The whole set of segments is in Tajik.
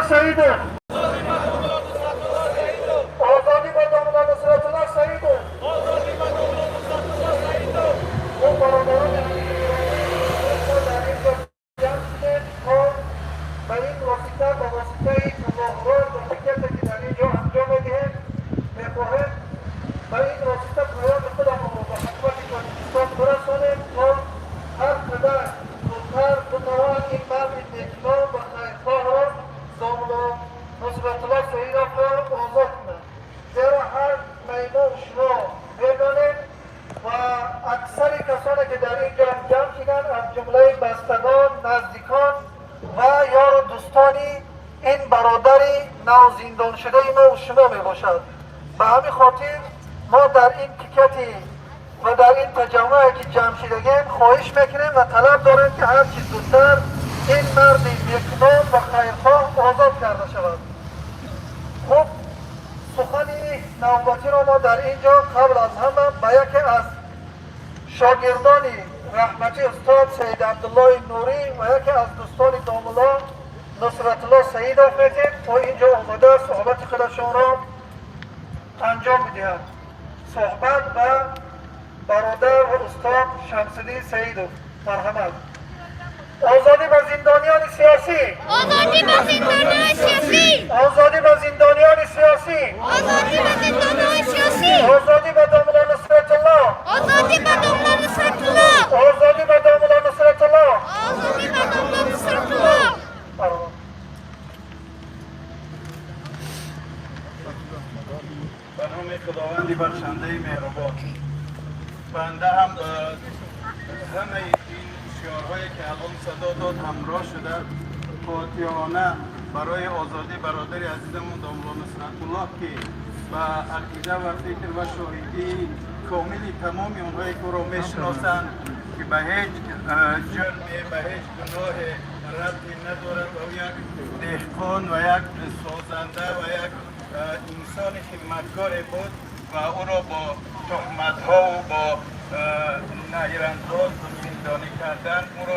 Саидов! Озодӣ ба домла Нусратулло Саидов! Хуб, бародарони мо, дар ин ҷо ҷамъ шудем, то ба ин восита, ба воситаи тазоҳурот ва пикете, ки дар ин ҷо анҷом медиҳем, мехоҳем ба ин восита паёми худамонро ба ҳукумати Тоҷикистон бирасонем, то ҳар қадар зудтар битавонад ин марди некном ва хайрхоҳро, домла Нусратулло Саидовро озод кунад. Зеро ҳар мо шумо медонем ва аксари касоне, ки дар ин ҷо ҷамъ шуданд, аз ҷумлаи бастагон, наздикон ва ёру дӯстони ин бародари навзиндоншудаи мо шумо мебошад. Ба ҳамин хотир мо дар ин пикети ва дар ин таҷаммуе, ки ҷамъ шудагем, хоҳиш мекунем ва талаб дорем, ки ҳарчи зудтар ин марди некном ва хайрхоҳ озод карда шавад. Хуб, сухани навбатиро мо дар ин ҷо қабл аз ҳама ба яке аз шогирдони раҳматӣ устод Саид Абдуллои Нурӣ ва яке аз дӯстони домулло Нусратулло Саидов метем, то ин ҷо омода суҳбати худашонро анҷом бидиҳад. Суҳбат ба бародар ва устод Шамсиддин Саидов, марҳамат. Озодӣ ба зиндониёни сиёсӣ! Озодӣ ба зиндониёни сиёсӣ! Озодӣ ба зиндониёни сиёсӣ! Озодӣ ба зиндониёни сиёсӣ! Озодӣ ба домла Нусратулло! Озодӣ ба домла Нусратулло! Озодӣ ба домла Нусратулло! Озодӣ ба домла Нусратулло! Марҳамат. Ба номи Худованди бахшандаи меҳрубон. Банда ҳам ба ҳамаи ин шиорҳое, ки алон садо дод, ҳамроҳ шуда, қотиона барои озодии бародари азизамон домла Нусратуллоҳ, ки ба ақида ва фикр ва шоҳидии комили тамоми онҳое, ки ӯро мешиносанд, ки ба ҳеҷ ҷурме, ба ҳеҷ гуноҳе рабти надорад ва ӯ як деҳқон ва як созанда ва як инсони хидматгоре буд ва ӯро бо туҳматҳо бо найрангҳо зиндонӣ кардан, ӯро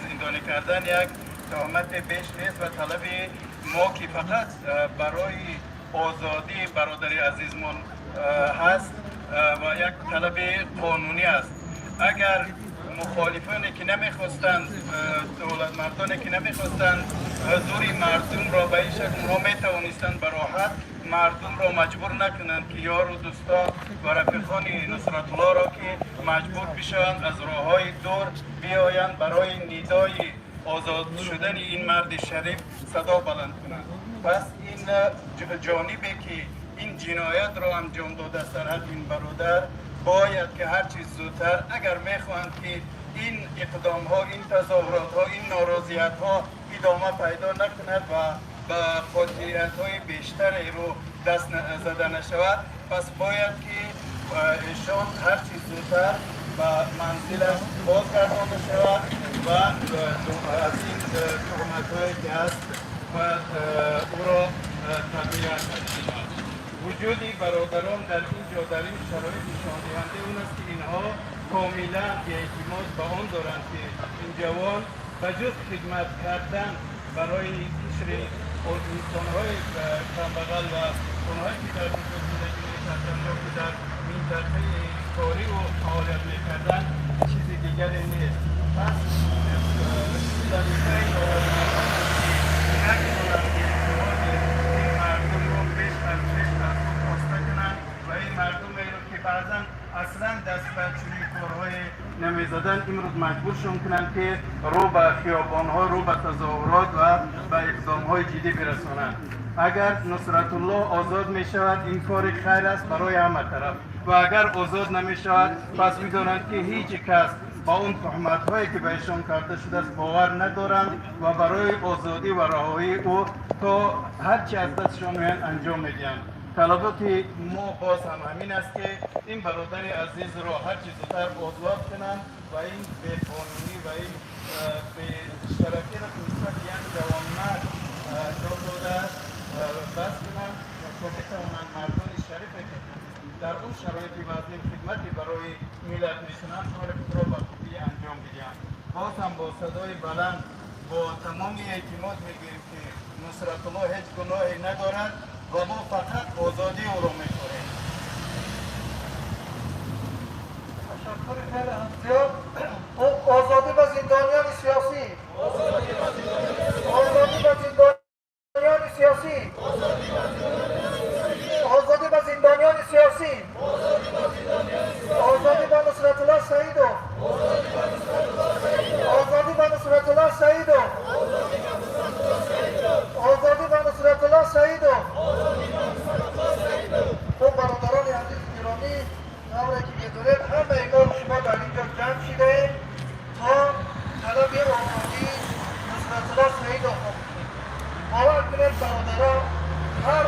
зиндонӣ кардан як туҳмати беш нест. Ва талаби мо, ки фақат барои озодии бародари азизмон ҳаст ва як талаби қонунӣ аст. Агар мухолифоне, ки намехостанд, давлатмардоне, ки намехостанд ҳузури мардумро ба ин шакл, онҳо метавонистанд ба роҳат мардумро маҷбур накунанд, ки ёру дӯстон ва рафиқони Нусратуллоҳро, ки маҷбур бишаванд аз роҳҳои дур биёянд, барои нидои озод шудани ин марди шариф садо баланд кунанд. Пас ин ҷонибе, ки ин ҷиноятро анҷом додааст дар ҳаққи ин бародар, бояд ки ҳарчи зудтар, агар мехоҳанд, ки ин иқдомҳо, ин тазоҳуротҳо, ин норозиятҳо идома пайдо накунад ва ба қотилиятҳои бештаре рӯ даст зада нашавад, пас бояд ки эшон ҳарчи зудтар ба манзилаш бозгардонда шавад ва аз ин туҳматҳое, ки ҳаст, бояд ӯро табриа карда шавад. Вуҷуди бародарон дар ин ҷо дар ин шароит нишондиҳандаи он аст, ки инҳо комилан эътимод ба он доранд, ки ин ҷавон ба ҷуз хидмат кардан барои қишри инсонҳои камбағал ва онҳое, ки дар онҷо зиндагӣ мекарданд ё ки дар минтақаи корӣ ӯ фаъолият мекарданд, чизи дигаре нест. Пас вазифаи давлатмардон аст, ки накунанд эътимоди ин мардумро беш аз пеш аз худ коста кунанд ва ин мардумеро, ки баъзан аслан даст ба чунин корҳое намезаданд, имрӯз маҷбуршон кунанд, ки рӯ ба хиёбонҳо, рӯ ба тазоҳурот ва ба иқдомҳои ҷиддӣ бирасонанд. Агар Нусратуллоҳ озод мешавад, ин кори хайр аст барои ҳама тараф ва агар озод намешавад, пас медонанд, ки ҳеҷ кас ба он туҳматҳое, ки ба эшон карда шудааст, бовар надоранд ва барои озодӣ ва раҳоии ӯ то ҳарчи аз дастшон меояд анҷом медиҳанд. Талаботи мо боз ҳам ҳамин аст, ки ин бародари азизро ҳарчи зудтар озод кунанд ва ин беқонунӣ ва ин бешарафиро, ки нисбати як ҷавонмард анҷом додааст, бас кунанд то битавонанд мардони шарифе, ки дар он шароити вазнин хидмате барои миллат мекунанд, кори худро ба хубӣ анҷом бидиҳанд. Боз ҳам бо садои баланд. Бо тамоми эътимод мегӯем, ки Нусратулло ҳеҷ гуноҳе надорад ва мо фақат озодии ӯро мехоҳем. Ташаккури хеле ҳам зиёд. Озодӣ ба зиндониёни сиёсӣ! Озодӣ ба зиндониёни сиёсӣ! Озодӣ ба зиндониёни сиёсӣ! Озодӣ ба Нусратулло Саидов! Озодӣ ба Нусратулло Саидов! Озодӣ ба Нусратулло Саидов! Хуб, бародарони азиз, гиромӣ, тавре ки медонед, ҳамаи мо шумо дар ин ҷо ҷамъ шидаем, то талаби озодии Нусратулло Саидовро бикунем. Бовар кунед, бародарон, ҳар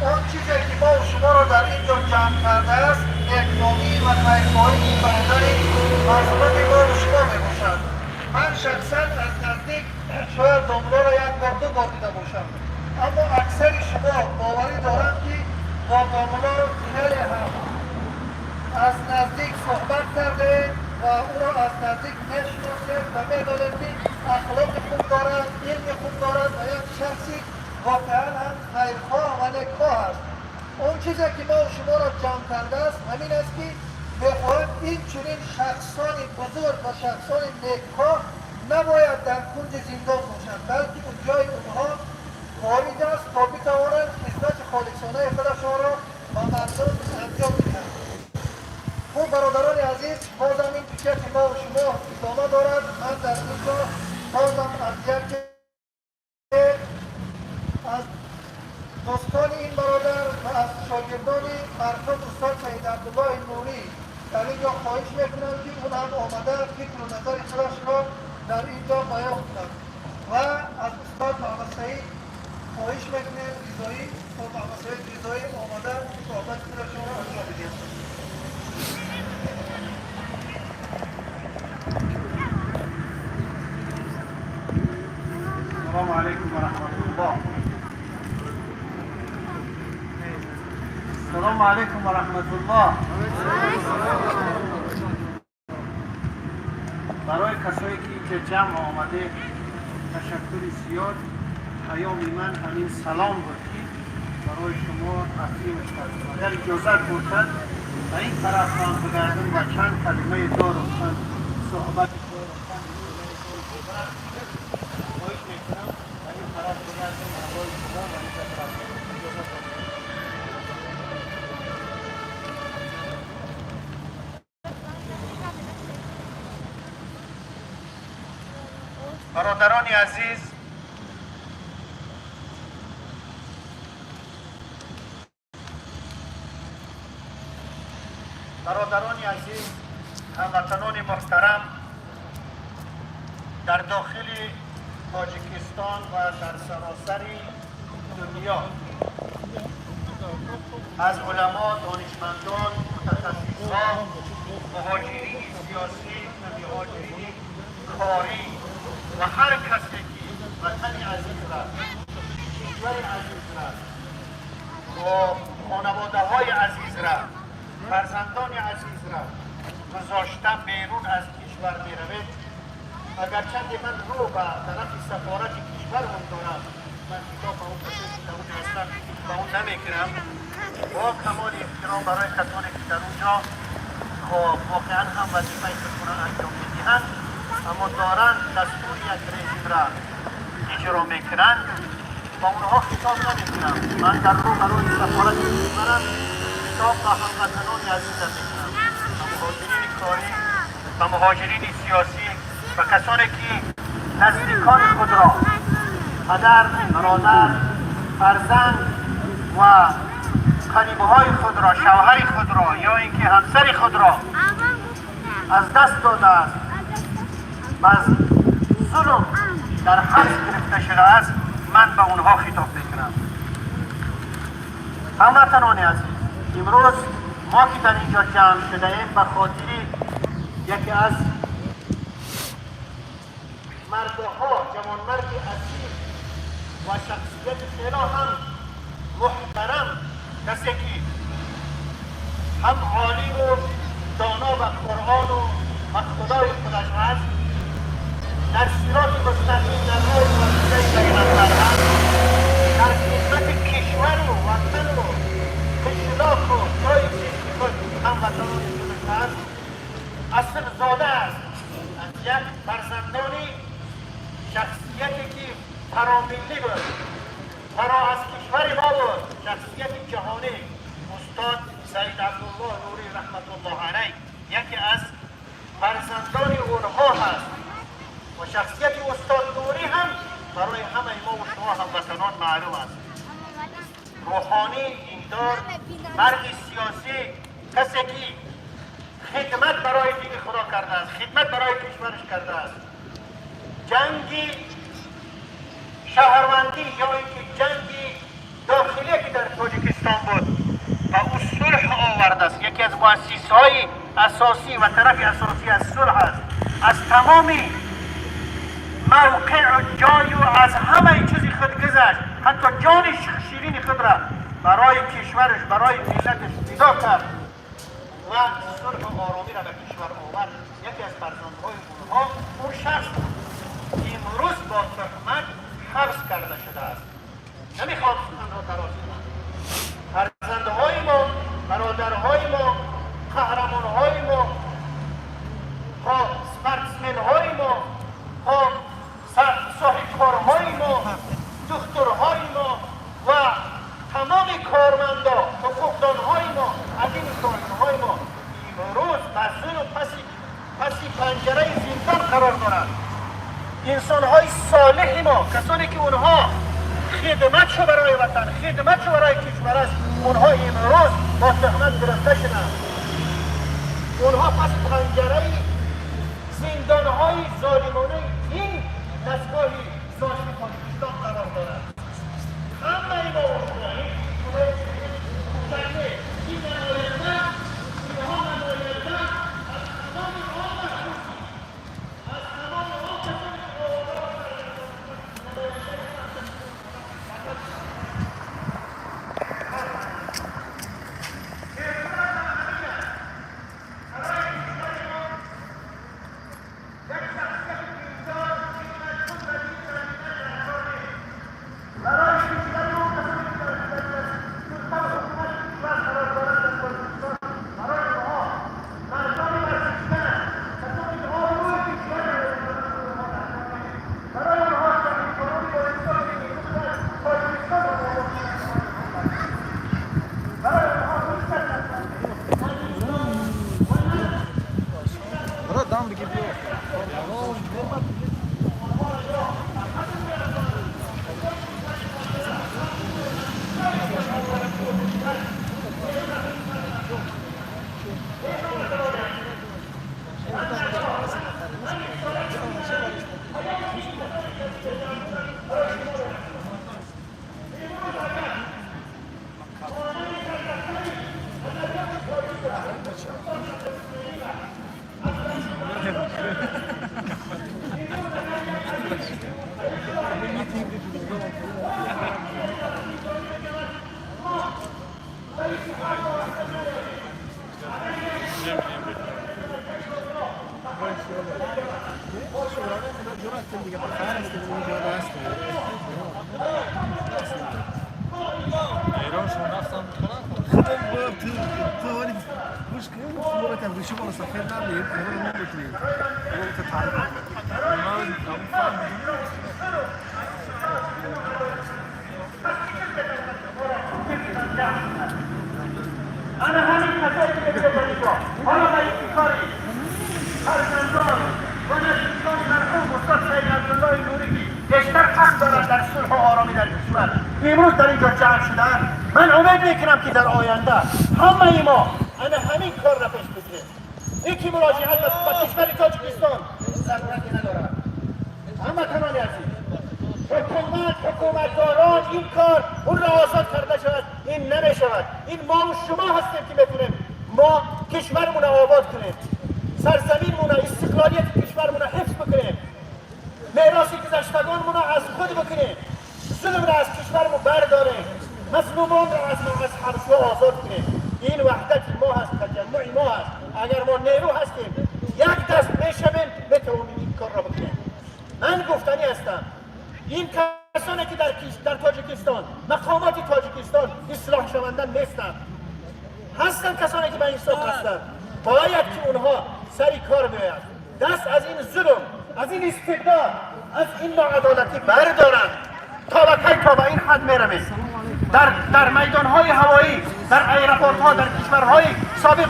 он чизе ки мо шуморо дар ин ҷо ҷамъ кардааст, некномӣ ва хайрхоҳии бародари мазлуми мо шумо мебошад. Ман шахсан аз наздик шояд домлоро як бор, ду бор дида бошам, аммо аксари шумо боварӣ дорам, ки бо домло хеле ҳам аз наздик суҳбат кардаед ва ӯро аз наздик мешиносед ва медонед, ки ахлоқи хуб дорад, илми хуб дорад ва як шахси воқеан ҳам хайрхоҳ ва некхоҳ аст. Он чизе ки мо шуморо ҷамъ кардааст, ҳамин аст, ки мехоҳем ин чунин шахсони бузург ва шахсони некхоҳ набояд дар кунҷи зиндон бошанд, балки ҷои онҳо хориҷ аст, то битавонанд хизмати холисонаи худашонро ба мардум анҷом диҳанд. Хуб, бародарони азиз, бозам ин пикети мо шумо идома дорад. Ман дар ин ҷо бозам аз яке аз дӯстони ин бародар ва аз шогирдони марҳум устод Саид Абдуллоҳи Нурӣ дар ин ҷо хоҳиш мекунам, ки ӯ ҳам омада фикру назари худашро дар ин ҷо баён кунад. Ва аз устод Муҳаммадсаид хоҳиш мекунем, Ризоӣ, устод Муҳаммадсаид Ризоӣ омада суҳбати худашонро анҷом бидиҳанд. السلام عليكم ورحمة الله. السلام عليكم ورحمة الله. Барои касое ки инҷа ҷамъ омаде, ташаккури зиёд. Паёми ман ҳамин салом буд, ки барои шумо тақдимш кардам. Агар иҷозат бошад, ба ин тараф ман бигардам ва чанд калимаи дору чанд суҳбати дору чанд хоҳиш мекунам, ба ин тараф бигардам, ҳамроҳи шумо ва ин тараф иҷозат бошад. Бародарони азиз, бародарони азиз, ҳамватанони муҳтарам дар дохили Тоҷикистон ва дар саросари дунё, аз уламо, донишмандон, мутахассисҳо, муҳоҷирини сиёсӣ, муҳоҷирини корӣ ва ҳар касе ки ватани азизра, кишвари азизра бо хонаводаҳои азизра, фарзандони азизра гузошта берун аз кишвар меравед. Агарчанде ман рӯ ба тарафи сафорати кишвармон дорам, ман хитоб ба он касое ки дар онҷо ҳастанд ба он намекунам. Бо камоли эҳтиром барои касоне ки дар онҷо хоб воқеан ҳам вазифаи худро анҷом медиҳанд, аммо доранд дастури як режимра иҷро мекунанд, ба онҳо хитоб намекунам. Ман дар рӯ барои сафорати кишварам хитоб ба ҳамватанони азизам мекунам, ба муҳоҷирини корӣ, ба муҳоҷирини сиёсӣ, ба касоне ки наздикони худро, падар, бародар, фарзанд ва қарибҳои худро, шавҳари худро ё ин ки ҳамсари худро аз даст додааст, аз зулм дар ҳабс гирифта шудааст, ман ба онҳо хитоб мекунам. Ҳамватанони азиз, имрӯз мо ки дар инҷо ҷамъ шудаем, ба хотири яке аз мардҳо, ҷавонмарди асил ва шахсияти хело ҳам муҳтарам, касе ки ҳам олиму доно ба Қуръону ба Худои худаш ҳаст. Дар сироти мустақим, дар роҳи василаи пайғамбар ҳаст, дар хидмати кишвару ватану қишлоқу ҷои зисти худ, ҳамватанони худаш ҳаст. Асрзода аст аз як фарзандони шахсияте ки фаромиллӣ буд, фаро аз кишвари мо буд, шахсияти ҷаҳонӣ, устод Саид Абдуллоҳ Нурӣ раҳматуллоҳ алайҳ яке аз фарзандони онҳо ҳаст ва шахсияти устод Нурӣ ҳам барои ҳамаи мо ва шумо ҳамватанон маълум аст. Рӯҳонӣ, диндор, марди сиёсӣ, касе ки хидмат барои дини Худо кардааст, хидмат барои кишвараш кардааст. Ҷанги шаҳрвандӣ ё ин ки ҷанги дохилие ки дар Тоҷикистон буд ва ӯ сулҳ овардааст, яке аз муассисҳои асосӣ ва тарафи асосӣ аз сулҳ аст. Аз тамоми мавқеъу ҷою аз ҳамаи чизи худ гузашт, ҳатто ҷони ширини худро барои кишвараш, барои миллаташ фидо кард ва сулҳу оромиро ба кишвар овард. Яке аз фарзандҳои онҳо он шахс буд, имрӯз бо туҳмат ҳабс карда шудааст. Намехоҳам суханро дароз кунам. Фарзандҳои мо, бародарҳои мо, қаҳрамонҳои мо, то спортсменҳои мо, то соҳибкорҳои мо, духтурҳои мо ва тамоми кормандо, ҳуқуқдонҳои мо, адибу шоирҳои мо имрӯз ба зулм паси панҷараи зиндон қарор доранд. Инсонҳои солеҳи мо, касоне ки онҳо хидматшо барои ватан, хидматшо барои кишвар аст, онҳо имрӯз бо туҳмат гирифта шуданд. Онҳо паси панҷараи зиндонҳои золимонаи ин дастгоҳи золими Тоҷикистон қарор доранд. Ҳамаи мо, ин намоянда, инҳо намоянда аз тамоми он маҳбусӣ, аз тамоми он касоне ки овора. Барои кишвари мо, касоне ки дар султану ҳукумати кишвар қарор доранд дар Тоҷикистон, барои онҳо мардони баргузидаанд, касоне ки обрӯи кишвар, барои онҳо соҳибкорони боинсофе ки имрӯз Тоҷикистонро обод карданд, барои онҳо ҳеҷ кас Брат, дам бигир биё. ایران شما نفتم. خودم تو ولی گوش کن، ما تبریشی بالا سفر نبیم، ایران ما بکنیم. ما تو تعریف. من فهمیدم. انا همین کسایی که در اینجا حالا با افتخاری فرزندان و نزدیکان مرحوم استاد سید عبدالله نوری بیشتر حق دارند در صلح و آرامی در کشور، امروز در اینجا جمع شدن. من امید میکنم که در آینده همه ما انا همین کار را پیش بگیریم. یکی مراجعت به کشور تاجیکستان ضرورتی ندارد. هموطنان عزیز، حکومت، حکومتداران، این کار اون را آزاد کرده شود، این نمیشود. این ما و شما هستیم که میتونیم ما کشورمون رو آباد کنیم، سرزمینمون، استقلالیت کشورمون رو حفظ بکنیم، میراث گذشتگانمون رو از خود بکنیم، ظلم را از کشورمون برداریم، مظلومان را از حبس‌ها آزاد کنیم. این وحدت ما هست، تجمع ما هست. اگر ما نیرو هستیم، یک دست میشویم، میتوانیم این کار را بکنیم. گفتنی هستم. این کسانی که در تاجیکستان، مقامات تاجیکستان اصلاح شونده نیستند. هستند کسانی که به انصاف هستند. باید که اونها سری کار بیاید، دست از این ظلم، از این استبداد، از این ناعدالتی بردارند. تا به کی تا به این حد میرویم؟ در میدان های هوایی، در airport ها، در کشورهای سابق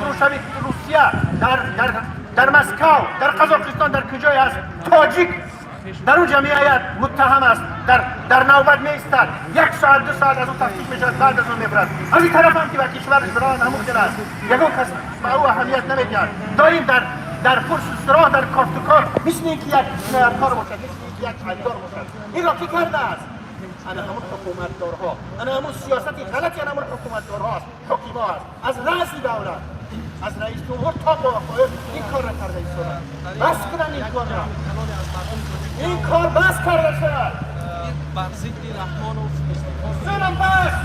روسیه، در مسکو، در قزاقستان، در کجای است تاجیک در اونجا میآید، متهم است، در نوبت می ایستد، یک ساعت، 2 ساعت از اون تفتیش میشود، بعد از اون میبرد. از این طرف هم که به کشور ایران همون است، یگان کس به او اهمیت نمیدهد. داریم در پرس و سراغ، در کافت و کار، مثل اینکه یک جنایتکار باشد، مثل اینکه یک عیار باشد. این را کی کرده است؟ انا همون حکومتدارها، انا همون سیاستی غلطی، انا همون حکومتدارها است، حکیما است. از رأس دولت، از رئیس جمهور تا با این کار را کرده ایستادن. بس کنن این کار را، این کار بس کرده شود. بر ضد رحمانов استعفا. ظلم بس.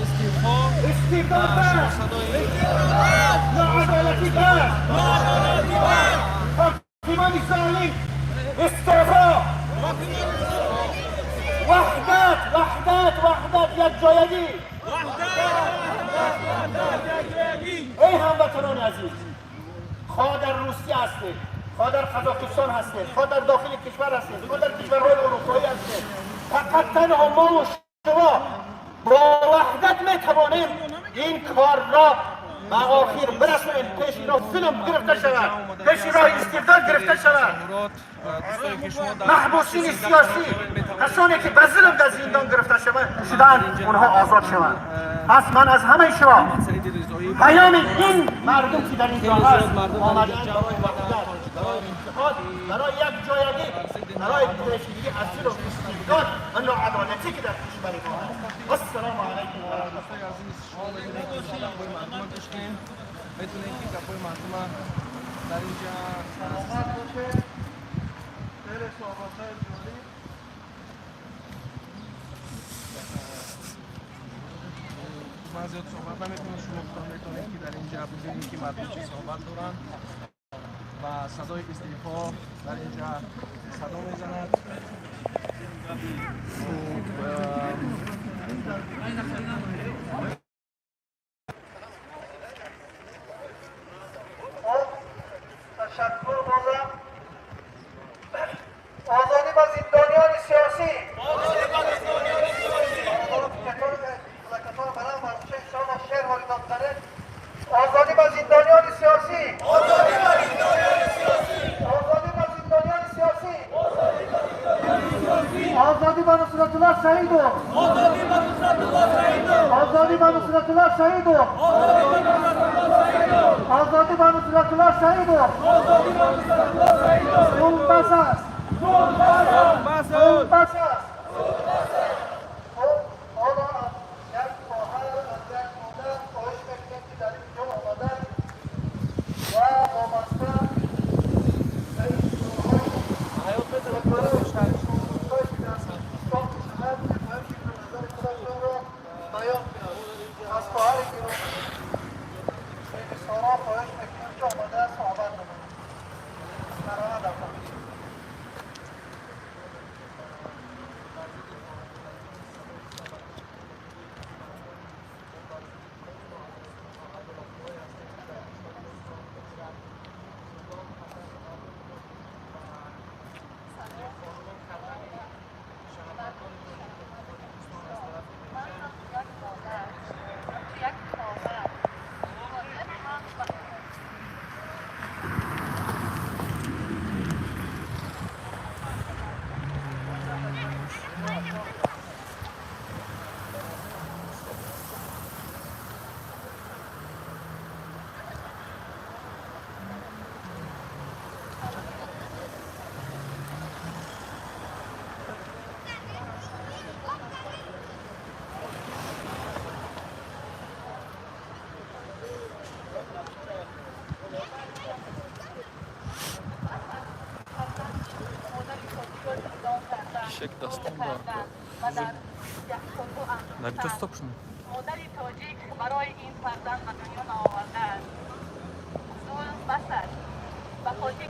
استعفا. استبداد بس. صدای ناعدالتی بس. حاکمان ظالم استعفا. وحدت، وحدت، وحدت، یک جایگی. ای هموطنان عزیز، خواه در روسیه هستید، خواه در قزاقستان هستید، خواه در داخل کشور هستید، خواه در کشورهای اروپایی هستید، فقط تنها ما و شما با وحدت می توانیم این کار را به آخر برسونیم. پیش راه ظلم گرفته شود، پیش راه استبداد گرفته شود. مراد دوستایی که شما در محبوسین سیاسی، کسانی که به ظلم در زندان گرفته شدند، اونها آزاد شوند. پس من از همه شما سعید رضایی پیام این مردم که در اینجا خیلی زیاد هست مردم در آمدن اینجا برای وحدت، برای اتحاد، برای یک جایگی، برای پیشگیری از ظلم، استبداد و ناعدالتی که در کشور ما هست. السلام علیکم و رحمت دوستای عزیز، شما می‌بینید که گپ‌های مردم داشتیم. میتونید که گپ‌های مردم در اینجا سلامت باشه. خیلی صحبت‌های جالب. من زیاد صحبت نمیکنم. شما خودتان میتونید که در اینجا ببینید که مردم چه صحبت دارند و صدای استعفا در اینجا صدا میزند. خب، تشکر بازم. آزادی به زندانیان سیاسی. آزادی به زندانیان سیاسی. آزادی به زندانیان سیاسی. آزادی به نصرت الله سعیدوف. آزادی به نصرت الله سعیدوف. آزادی به نصرت الله سعیدوف. ظلم بس است. ظلم بس است. خب، حالا از یک خواهر، از یک مادر خواهش میکنیم که در اینجا آمدن و وابسته به این گروه‌های گروه‌هایی که در تاجیکستان میشود، میخواهیم که نظر خودشان را بیان کنند. از خواهر گرامی بیبی سارا خواهش میکنیم که آمده صحبت نمایند. مرحمت افراد. من هم یک مادر، یک خواهر، باید هم به Шек дастон و در یخچال‌ها Набито انداختند. стоп шуд. مادری تاجیک برای این فرزند به دنیا آورده است. ظلم بس است. به خاطر